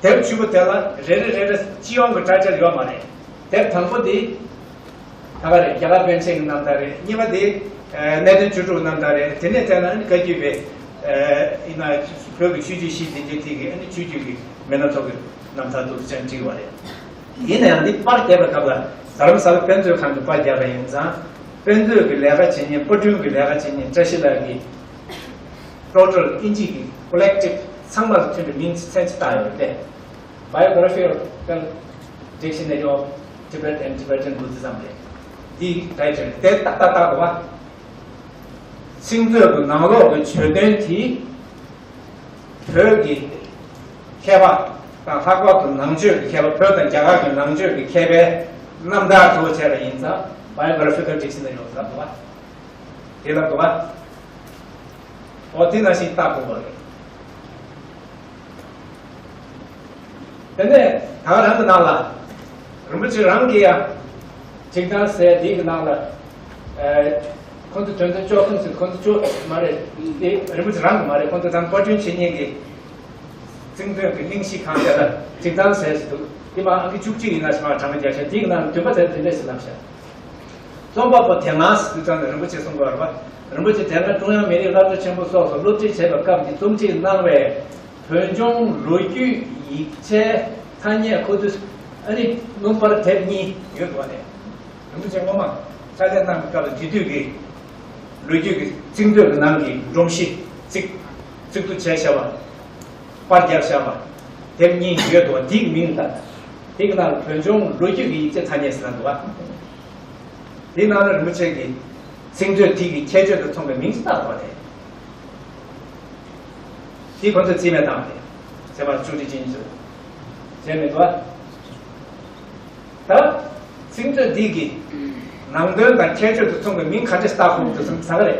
དེབ་བཅུ་པོ་དེ་ལ་རེ་རེ་རེ་རེ་སྤྱི་ཡོངས་ཀྱི་དྲ་རྒྱ་ཡོད་མ་རེད། དེབ་དང་པོ་འདི་ད་ག་རེད། རྒྱ་གར་པཎ་ཆེན་གྱི་རྣམ་ཐར་རེད། གཉིས་པ་འདི་ཨ་གནས་བརྟན་བཅུ་དྲུག་རྣམ་ཐར་རེད། དེ་ནས་བལྟས་ན་ཨ་ནི་བཀའ་བརྒྱུད་པའི་ཨ་ཡིན་ན་བོད་ཀྱི་ཆོས་བརྒྱུད་བཞི་འདི་འདྲའི་ཐད་ཀྱི་ཨ་ནི་ཆོས་བརྒྱུད་ཀྱི་མི་སྣ་ཚོ་གི་རྣམ་ཐར་འདུག་ཅེས་བྲིས་པ་རེད། ཡིན་ན་ཡང་འདི་པར་བརྒྱབ་པའི་སྐབས་ལ་རྡ་རམ་ས་ལ་དཔེ་མཛོད་ཁང་དུ་པར་བརྒྱབ་པ་ཡིན་ཙང་། དཔེ་མཛོད་ཀྱི་ལས་ཀ་བྱེད་མཁན། པར་སྐྲུན་གྱི་ལས་ཀ་བྱེད་མཁན་བཀྲ་ཤིས་ལགས་ཀྱིས་Total དབྱིན་ཇི་གི་Collective ཚང་མ་ལ་མཐུན་པའི་མིང་ཚིག་མཚན་གཅིག་བཏགས་ཡོད་རེད་དེ། Biographical Dictionary of Tibet and Tibetan Buddhism རེད། འདི་title དེ་ཏག་ཏག་ཏག་འདུག་བ། ཚིག་མཛོད་ཀྱི་ནང་ལོགས་ཀྱི་བརྗོད་དོན་དེ་བོད་ཀྱི་མཁས་པ་དང་། ལྷག་པར་དུ་ནང་ཆོས་ཀྱི་མཁས་པ། བོད་དང་རྒྱ་གར་གྱི་ནང་ཆོས་ཀྱི་མཁས་པའི་རྣམ་ཐར་དུ་བྱས་པ་ཡིན་ཙང་། Biographical Dictionary of འདུག་བ། དེ་ལ་འདུག་བ། འོ་དེ་ནང་བཞིན་བཏགས་དགོས་པ་རེད། དེ་ནས་ད་ག་རང་གི་ནང་ལ་རིན་པོ་ཆེ་རང་གིས་ཡང་སྒྲིག་སྟངས་ཟེར་དེའི་གི་ནང་ལ། ཨ་ཁོང་ཚོ་དོན་ཚན་བཅུ་གསུམ་ཟེར། ཁོང་ཚོ་བཅུ་མ་རེད། དེ་རིན་པོ་ཆེ་རང་གི་མ་རེད། ཁོང་ཚོ་དང་པར་སྐྲུན་བྱེད་མཁན་གྱི་ཚིག་མཛོད་ཀྱི་གླེང་གཞི་ཁང་དེ་ལ་སྒྲིག་སྟངས་ཟེར་ཞིག་འདུག། དེ་མ་ཨང་ཀི་བཅུ་གཅིག་ཡིན་ན་ཞིག་མ་གྲངས་ཀ་རྒྱག་ཤག། དེའི་གི་ནང་ལ་བདུན་པ་དེར་དེ་འདྲས་ཞིག་བསླབ་ཤག། རྩོམ་པ་པོ་དེ་སྔ་ཟེར་དུས་ཙམ་ནས་རིན་པོ་ཆེ་གསུང་གི་ཡོད་རེད་པ། རིན་པོ་ཆེ་དེ་སྔ་ཀྲུང་དབྱང་མི་རིགས་སློབ་གྲྭ་ཆེན་པོ་སོགས་སུ་སློབ་ཁྲིད་བྱས་པའི་སྐབས་ཀྱི་རྩོམ་སྒྲིག་གནང་བའི་བོད་ལྗོངས་ལོ་རྒྱུས་ཡིག་ཆའི་ཐ་སྙད་ཁོ་ཚོས་ཨ་ནི་སྣུམ་པར་དེབ་གཉིས་ཡོད་འདུག་བ་དེ། རིན་པོ་ཆེ་སྔོན་མ་ཕྱག་ལས་གནང་བའི་སྐབས་ལ་དེ་དུས་ཀྱི་ལོ་རྒྱུས་ཀྱི་ཚིག་མཛོད་ཀྱི་ནང་གི་སྒྲོམ་གཞི་གཙིགས་གཙིགས་སུ་བྱས་བཞག་པ། པར་བརྒྱབ་བཞག་པ་དེབ་གཉིས་ཡོད་འདུག་བ། དེའི་མིང་དང་དེའི་ནང་ལ་བོད་ལྗོངས་ལོ་རྒྱུས་ཀྱི་ཡིག་ཆའི་ཐ་སྙད་ཟེར་ན་འདུག་བ། དེའི་ནང་ལ་རིན་པོ་ཆེ་གི་ཚིག་མཛོད་དེ་གི་ཁྱད་ཆོས་དང་མཚུངས་པའི་མིང་ཞིག་བཏགས་འདུག་བ་དེ། དེ་ཁོ་ཚོས་རྩིས་མེད་བཏང་བ་རེད། ཚད་མ་བཅུ་ཁྲི་ཅན་ཚོས་བྱས་མི་འདུག་བ། ད་ཚིག་མཛོད་འདི་གི་ནང་དོན་དང་ཁྱད་ཆོས་དང་མཚུངས་པའི་མིང་ག་འདྲས་བཏགས་དགོས་འདུག་བསམ་ས་ག་རེད།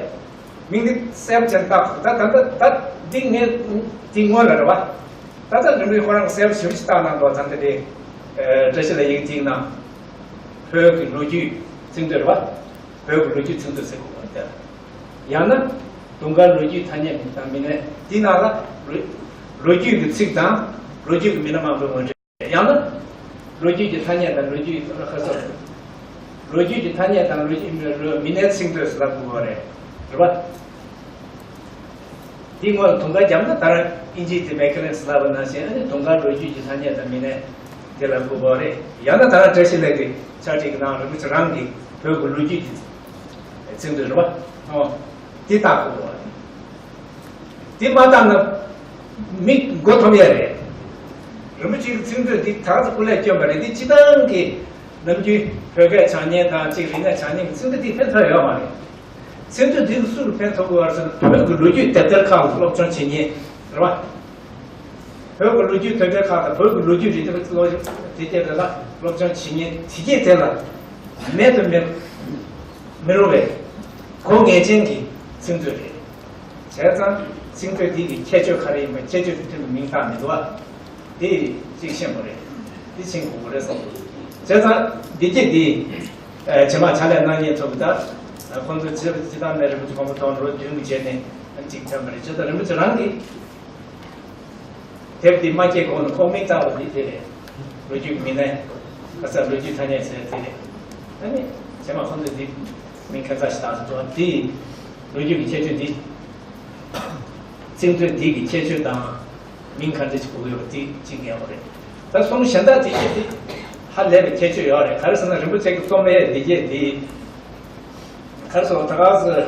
མིང་འདི་གསལ་པོ་བྱས་ནས་བཏགས་དགོས། ད་ད་ད་ད་འདི་ངས་འདི་སྔོན་ལ་རེད་བ། ད་ད་རིན་པོ་ཆེ་ཁོ་རང་གིས་གསལ་པོ་ཞེ་པོ་ཞིག་བཏགས་གནང་འདུག་བ། ད་འདི་འདི་བཀྲ་ཤིས་ལགས་ཡི་གེ་འདིའི་ནང་བོད་ཀྱི་ལོ་རྒྱུས་ཚིག་མཛོད་རེད་བ། བོད་ཀྱི་ལོ་རྒྱུས་ཚིག་མཛོད་ཟེར་དགོས་པ་དེ། ཡང་ན་དུང་དཀར་ལོ་རྒྱུས་ཐ་སྙད་དང་མི་སྣ། དེའི་ནང་ལ་ལོ་ལོ་རྒྱུས་ཀྱི་ཚིག་དང་ལོ་རྒྱུས་ཀྱི་མི་སྣ་མང་པོའི་ངོ་སྤྲོད། ཡང་ན་ལོ་རྒྱུས་ཀྱི་ཐ་སྙད་དང་ལོ་རྒྱུས་ཀྱི་ཁ་སོ། ལོ་རྒྱུས་ཀྱི་ཐ་སྙད་དང་ལོ་རྒྱུས་མི་སྣའི་ཚིག་མཛོད་ཟེར་ལབ་དགོས་པ་རེད། རེད་པ། འདི་སྔོན་ལ་དུང་དཀར་བརྒྱབ་ན། ད་རང་དབྱིན་ཇིའི་དེ་མེ་ཁེ་ལེན་ཟེར་ལབ་པ་ནང་བཞིན། ཨ་ནི་དུང་དཀར་ལོ་རྒྱུས་ཀྱི་ཐ་སྙད་དང་མི་སྣ་དེ་ལ་དགོས་པ་རེད། ཡང་ན་ད་རང་བཀྲ་ཤིས་ལགས་ཀྱི་ཕྱག་བྲིས་ཀྱི་ནང་རིན་པོ་ཆེ་རང་གིས་བོད་ཀྱི་ལོ་རྒྱུས་ཀྱི་ཚིག་མཛོད་རེད་པ། ཨོ། དེ་བཏགས་དགོས་པ་རེད། དེ་མ་བཏགས་ན་མི་མགོ་འཐོམ་ཡས་རེད། རིན་པོ་ཆེ་གི་ཚིག་མཛོད་འདི་ད་ག་ཚོད་སྐུ་ལས་བསྐྱོན་པ་རེད། འདི་སྤྱི་བཏང་གི་ནམ་རྒྱུན་བོད་སྐད་སྦྱང་མཁན་དང་གཅིག་རིག་གནས་སྦྱང་མཁན་གྱི་ཚིག་མཛོད་འདི་ཕན་ཐོགས་ཡོད་མ་རེད། ཚིག་མཛོད་འདི་གིས་སུ་ལ་ཕན་ཐོགས་དགོས་པ་རེད་ཟེར་ན། བོད་ཀྱི་ལོ་རྒྱུས་དེབ་ཐེར་ཁག་ལ་སློབ་སྦྱོང་བྱེད་མཁན་རེད་པ། བོད་ཀྱི་ལོ་རྒྱུས་དེབ་ཐེར་ཁག་དང་བོད་ཀྱི་ལོ་རྒྱུས་རིག་གནས་སློབ་དེ་སྐད་དེ་ལ་སློབ་སྦྱོང་བྱེད་མཁན་དེ་སྐད་དེ་ལ་མེད་དུ་མི་མི་རུང་བའི་གོ་ངེས་ཅན་གྱི་ཚིག་མཛོད་རེད། བྱས་ཙང་ཚིག་མཛོད་འདི་གི་ཁྱད་ཆོས་ག་རེ་ཡིན་པ། ཁྱད་ཆོས་དེ་མཐུན་པའི་མིང་བཏགས་མི་འདུག་པ། དེ་གཅིག་ཤེས་དགོས་རེད། དེ་ཤེས་དགོས་རེད་བསམ་འདུག་བྱས་ཙང་འདི་སྐད་འདི་ཨ་རྗེས་མ་ཕྱག་ལས་གནང་མཁན་ཚོ་གིས་ད་ཁོང་ཚོ་སྤྱི་སྤྱི་བཏང་ནས་རིན་པོ་ཆེ་མགོན་པོ་ཐོག་ལོ་བདུན་གྱི་རྗེས་ནས་གཅིག་ཐོན་པ་རེད། བྱས་ཙང་རིན་པོ་ཆེ་རང་གིས་དེབ་འདི་མ་སྐྱེལ་གོང་ནས་ཁོང་མིང་བཏགས་པ་འདི་དེ་རེད། ལོ་རྒྱུས་མི་སྣ། ཁ་སང་ལོ་རྒྱུས་ཐ་སྙད་ཟེར་དེ་རེད། ཨ་ནི་རྗེས་མ་ཁོང་ཚོས་འདི་མིང་ཁ་ཚ་ཞིག་བཏགས་སུ་འགྲོ། འདི་ལོ་རྒྱུས་ཀྱི་ཁྱད་ཆོས་འདི། ཚིག་མཛོད་འདི་གི་ཁྱད་ཆོས་དང་མིང་ག་འདྲ་ཞིག་དགོས་ཀྱི་ཡོད་པ་འདི་གཅིག་ཉན་དགོས་རེད། ད་གསུམ་གཞན་དག་འདི་སྐད་འདི་ཧ་ལས་པའི་ཁྱད་ཆོས་ཡོད་རེད། ག་རེ་ཟེར་ན་རིན་པོ་ཆེ་གི་རྩོམ་ཡས་འདི་སྐད་འདི། ག་རེ་ཟེར་ད་ག་ཟེར།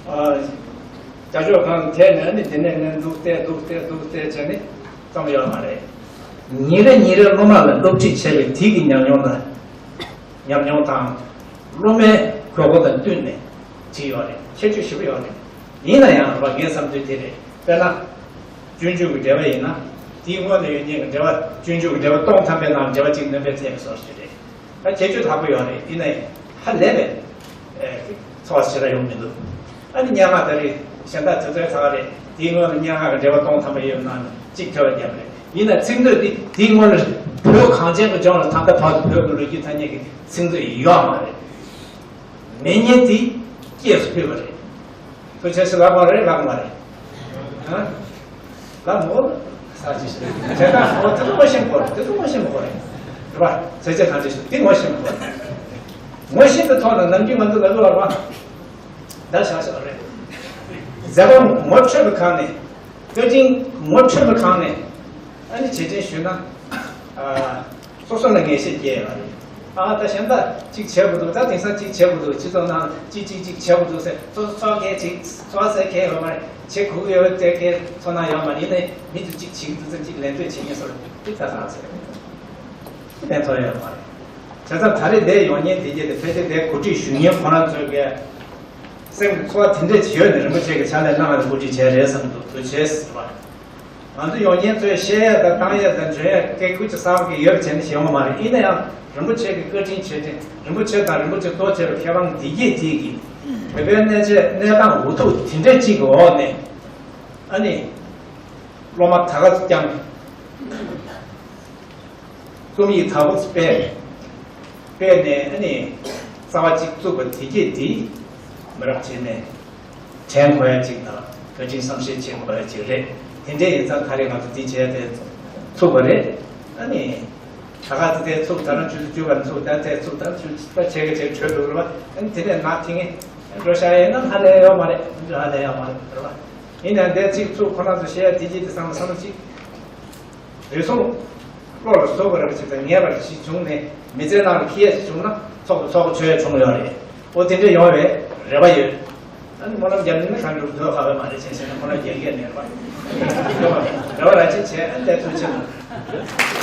ཨ། རྒྱ་ཤོག་སྒང་ལ་དེད་ནས་ཨ་ནི་དེ་ནས་ནས་འདུག་བལྟས་འདུག་བལྟས་འདུག་བལྟས་བྱས་ནས་བརྩམས་ཡོད་མ་རེད། ཉིན་རེ་ཉིན་རེ་སློབ་མ་ལ་སློབ་ཁྲིད་བྱས་པའི་དེ་གི་ཉམས་མྱོང་དང་། ཉམས་མྱོང་དང་། སློབ་མའི་དགོས་མཁོ་དང་བསྟུན་ནས་བྲིས་ཡོད་རེད། ཁྱད་ཆོས་ཞེ་པོ་ཡོད་རེད། ཡིན་ན་ཡང་རེད་པ། ངའི་བསམ་ཚུལ་དེ་རེད། དཔེར་ན། སྤྱོད་འཇུག་གི་འགྲེལ་པ་ཡིན་ན། དེའི་སྔོན་ལ་ཡོད་མཁན་གྱི་འགྲེལ་པ། སྤྱོད་འཇུག་གི་འགྲེལ་པ་སྟོང་ཐམ་པའི་ནང་འགྲེལ་པ་གཅིག་སྣོན་པ་བྱས་པའི་བཟོ་ཞིག་རེད། ད་ཁྱད་ཆོས་དག་པོ་ཡོད་རེད། ཡིན་ནའི་ཧ་ལས་པའི་ཚོར་བ་ཞེ་དྲག་ཡོང་མི་འདུག་ཨ་ནི་སྙན་ངག་ད་རེས་གཞན་དག་དེ་ཚོའི་ཚ་བ་རེད། དེའི་སྔོན་ལ་སྙན་ངག་གི་འགྲེལ་པ་སྟོང་ཐམ་པ་ཡོད་ནའང་གཅིག་ཐོས་པ་བརྒྱབ་རེད། ཡིན་ན་ཚིག་མཛོད་འདི་དེའི་སྔོན་ལ་བོད་གངས་ཅན་གྱི་ལྗོངས་ལ་ད་ལྟ་བར་དུ་བོད་ཀྱི་ལོ་རྒྱུས་ཐ་སྙད་ཀྱི་ཚིག་མཛོད་ཡོད་མ་རེད། མེད་མཁན་དེ་སྐྱེས་སུ་ཕུལ་བ་རེད། ཁོ་ཆེ་སུ་ལབ་པ་རེད་ལབ་མ་རེད། ཨ། ལབ་མོ། ས་ཅི་ཞིག་རེད། དེ་དག་ངོ་དེ་ཚོ་ངོ་ཤེས་དགོས་རེད། དེ་ཚོ་ངོ་ཤེས་དགོས་རེད། རེད་པ། ཟས་བཅད་གང་འདྲ་ཞིག་དེ་ངོ་ཤེས་དགོས་རེད། ངོ་ཤེས་པའི་ཐོག་ནས་ནམ་རྒྱུན་ང་ཚོ་ལ་ལོ་བར་བ། ད་ཤག་ཤག་རེད། མཛད་པ་ངོ་འཕྲོད་པའི་སྒང་ནས། བཀའ་དྲིན་ངོ་འཕྲོད་པའི་སྒང་ནས། ཨ་ནི་བྱས་རྗེས་ཞུས་ན། ཨ། སོ་སོ་ལ་ངེས་ཤེས་སྐྱེ་ཡོད་རེད། ཨ། ད་གཞན་དག་ཅིག་བྱེད་དགོས་འདུག་ད་དེང་སང་ཅིག་བྱེད་དགོས་འདུག་སྤྱི་ཚོགས་ནང་ཅིག་ཅིག་ཅིག་བྱེད་དགོས་འདུག་ཟེར། ཚོ་ཚོ་གས་ཅིག་ཚོ་ཟེར་གས་ཡོད་མ་རེད། བྱེད་དགོས་ཀྱི་ཡོད་ཟེར་གས་ཚོ་ནང་ཡོད་མ་རེད། ཡིན་ནའི་མི་ཚོ་ཅིག་བྱེད་ཀྱི་འདུག་ཟེར། ཅིག་ལད་ཟློས་བྱེད་མཁན་སོགས་དེ་ད་གང་ཟེར། དེ་ལན་ཐོག་ཡོད་མ་རེད། བྱས་ཙང་ད་རེས་འདིར་ཡོང་མཁན་དེ་གྱད་དེ། ཕལ་ཆེར་འདིར་གོ་སྒྲིག་ཞུ་མཁན་ཁོ་རང་ཚོའི་གི་སེམས་ཀྱི་ཚོར་བ་དེ་འདྲས་ཅིག་ཡོད་ནས་རིན་པོ་ཆེ་གི་ཕྱག་ལས་གནང་བ་ལ་གོ་སྒྲིག་བྱས་རེད་བསམ་འདུག་ཐུགས་རྗེ་ཆེ་ཟེར་བ། ང་ཚོ་ཡོང་མཁན་ཚོས་བཤད་ཡས་དང་བཏང་ཡས་དང་འཇོན་ཡས་སྐད་ཁུར་ཅིག་གསར་པ་གི་ཡོད་བྱས་ནས་བྱེད་ཡོང་བ་མ་རེད། ཡིན་ན་ཡང་རིན་པོ་ཆེ་གི་བཀའ་དྲིན་ཆེ་ཆེ། རིན་པོ་ཆེ་དང་རིན་པོ་ཆེ་གཙོ་བྱས་པའི་མཁས་དབང་འདི་གྱད་ཅིག་གིས་བོད་པའི་གནས་བྱ་གནས་སྟངས་འུ་ཐུག་དེ་འདྲས་ཅིག་གི་འོག་ནས། ཨ་ནི་སློབ་མ་ད་ག་ཙམ་རྩོམ་ཡིག་དག་པོ་སྤེལ། སྤེལ་ནས་ཨ་ནི་རྩ་བ་གཅིག་བཙུགས་པ་དེ་གྱད་འདི་མི་རབས་རྗེས་མས་དྲན་དགོས་ཡ་གཅིག་དང་། བཀའ་དྲིན་བསམ་ཤེས་བྱེད་དགོས་ཡ་གཅིག་རེད། དེ་འདྲས་ཡིན་ཙང་ད་རེས་ང་ཚོ་འདི་བྱས་ཏེ་ཚུགས་པ་རེད། ཨ་ནི་ད་ག་ཚོད་དེ་ཚུགས། ད་རང་ཆུ་ཚོད་བཅུ་པར་ཚུགས། ད་དེ་ཚུགས། ད་ཆུ་ཚོད་ཕྱེད་ཀ་ཅིག་གྲོལ་འགྲོ་གི་རེད་པ། ཨ་ནི་དེ་ནས་ང་ཐིང་ངེ་འགྲོ་བཞག་ཡིན་ན་ཧ་ལས་ཡོད་མ་རེད། ཧ་ལས་ཡོད་མ་རེད་རེད་པ། ཡིན་ནའང་འདི་གཅིག་ཚུགས། ཁོ་རང་ཚོ་བཤད་ཡ་དེ་གྱད་དེ་བསམ་བློ་བསམ་བློ་གཅིག་རེ་ཟུང་བློ་ལ་བཟོ་དགོས་རེད་པ། ཅིག་ད་ངེས་པ་ཞིག་བྱུང་ནས་མི་ཚེ་ནང་ལ་འཁྱེར་ཡས་ཞིག་བྱུང་ན་ཚོགས་པ་ཚོགས་པ་ཆོས་ཡ་བྱུང་ཡོད་རེད། ཨོ་དེ་འདྲས་ཡོང་བའི་རེ་བ་ཡོད། ཨ་ནི་སྨོན་ལམ་རྒྱབ་ནས་ན་གང་འགྲུབ་འདོད་ཧ་བས་མ་རེད། བྱས་ཙང་སྨོན་ལམ་རྒྱག་གི་མེད་པ། རེ་བ་ར་ཅིག་བྱས། ཨ་ནི་དེ་ཐུགས་རྗེ་ཆེ་གནང་།